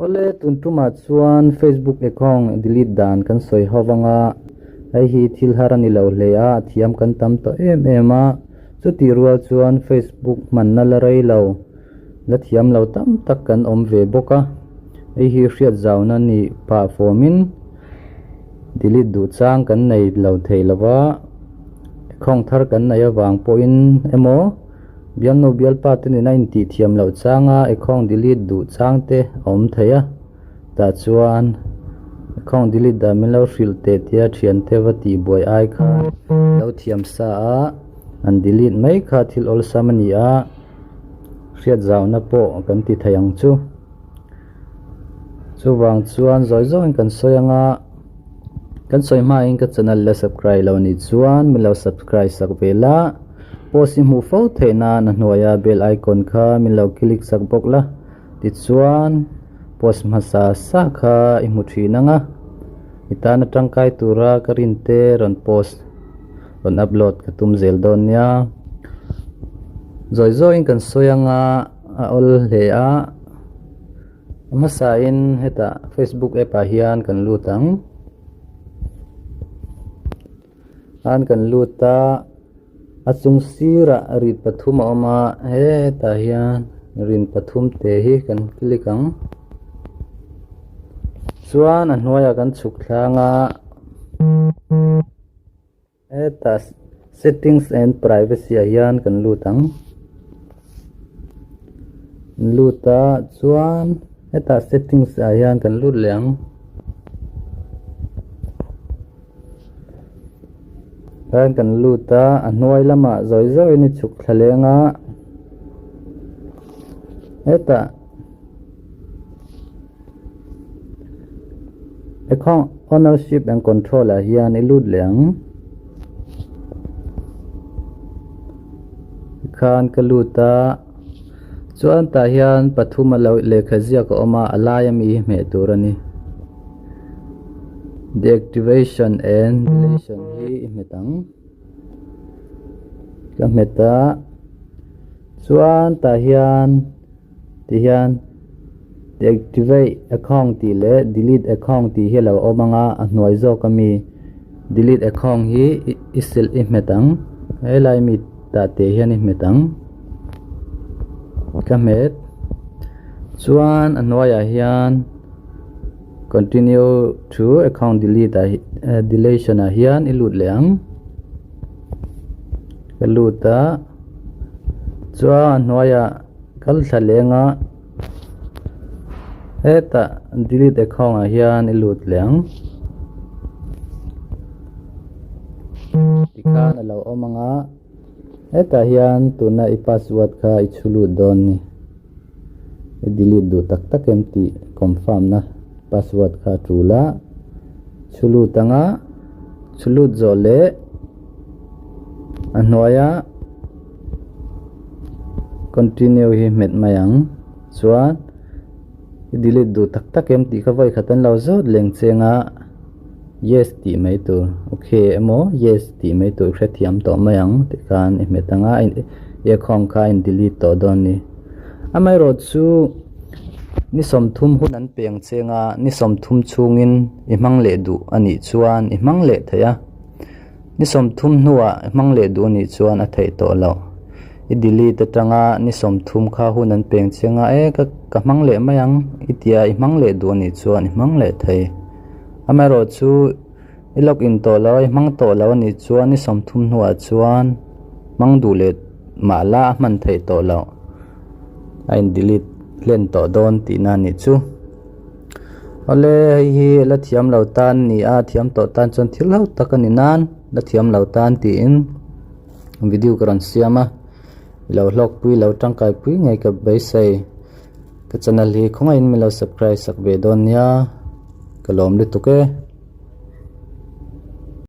Awle tun tumah chuan Facebook account delete dan kan sawi ho vanga hei hi thil har a ni lo hle a, a thiam kan tam tawh em em a, chutih rual chuan Facebook hmanna la rei lo, la thiam lo tam tak kan awm ve bawk a, hei hi hriat zauna ni pah fawmin delete duh chang kan nei lo thei lo va, account thar kan neih avang pawhin emaw. Bialnu bialpa te nena intih thiam loh changa account delete duh chang te a awm thei a, tah chuan account delete dan min lo hrilh teh tia thiante va tih buai ai khan lo thiam sa a, an delete mai kha thil awlsam a ni a, hriat zauna pawh kan ti thei ang chu. Chuvang chuan zawi zawkin kan sawi anga kan sawi hmain ka channel la subscribe lo nih chuan min lo subscribe sak ve la. Post i hmuh fo theih nan a hnuaia bell icon kha min lo click sak bawk la, tichuan post hmasa sa kha i hmu thin ang a, i tana tangkai tura ka rin te rawn post rawn upload ka tum zel dawn nia. Zawi zawiin kan sawi ang a, a awl hle a, a hmasain hetah Facebook app ah hian kan lut ang. An kan lut a a chung sirah rit pathum a awm a hetah hian rin pathum te hi kan click ang chuan a hnuaiah kan chhuk thlang a hetah settings and privacy ah hian kan lut ang lut a chuan hetah settings ah hian kan lut leh ang. Khan kan lut a a hnuai lamah zawi zawiin i chhuk thla leng a hetah account ownership and control ah hian i lut leh ang tikhan ka lut a chuan tah hian pathum a lo lehkha ziak a awm a a lai ami hi hmeh tur a ni. Deactivation and deletion hi i hmet ang ka hmet a chuan tah hian ti hian deactivate account tih leh delete account tih hi a lo awm ang a a hnuai zawk ami delete account hi i silh i hmet ang helai mi tah te hian i hmet ang ka hmet chuan a hnuaiah hian. Continue to account delete ah deletion ah hian i lut leh ang ka lut a chuan a hnuaiah kal thla leng a hetah delete account ah hian i lut leh ang tikhan a lo awm ang a hetah hian tuna i password kha i chhu lut dawn a ni. I delete duh tak tak em tih confirm na password kha a tul a, chhu lut anga chhu lut zawh leh a hnuaia continue hi hmet mai ang chuan i delete duh tak tak em tih kha vawi khat an lo zawt leng cheng a yes tih mai tur okay emaw yes tih mai tur hrethiam tawh mai ang tikhan i hmet anga i account kha a in delete tawh dawn a ni. Amaherawh chu ni sawmthum hun an peng cheng a, ni sawmthum chhungin i hmang leh duh a nih chuan i hmang leh thei a, ni sawmthum hnuah i hmang leh duh a nih chuan a theih tawh loh. I delete atanga ni sawmthum kha hun an peng cheng a, e ka ka hmang leh mai ang i tia i hmang leh duh a nih chuan i hmang leh thei. Amaherawh chu i log in tawh lo a, i hmang tawh lo a nih chuan ni sawmthum hnuah chuan hmang duh leh mah la a hman theih tawh loh a in delete hlen tawh dawn tihna a nih chu. Awle hei hi la thiam lo tan a ni a, thiam tawh tan chuan thil ho tak a ni nan la thiam lo tan tiin video ka rawn siam a, i lo hlawkpui lo tangkaipui ngei ka beisei. Ka channel hi khawngaihin min lo subscribe sak ve dawn nia ka lawm lutuk e.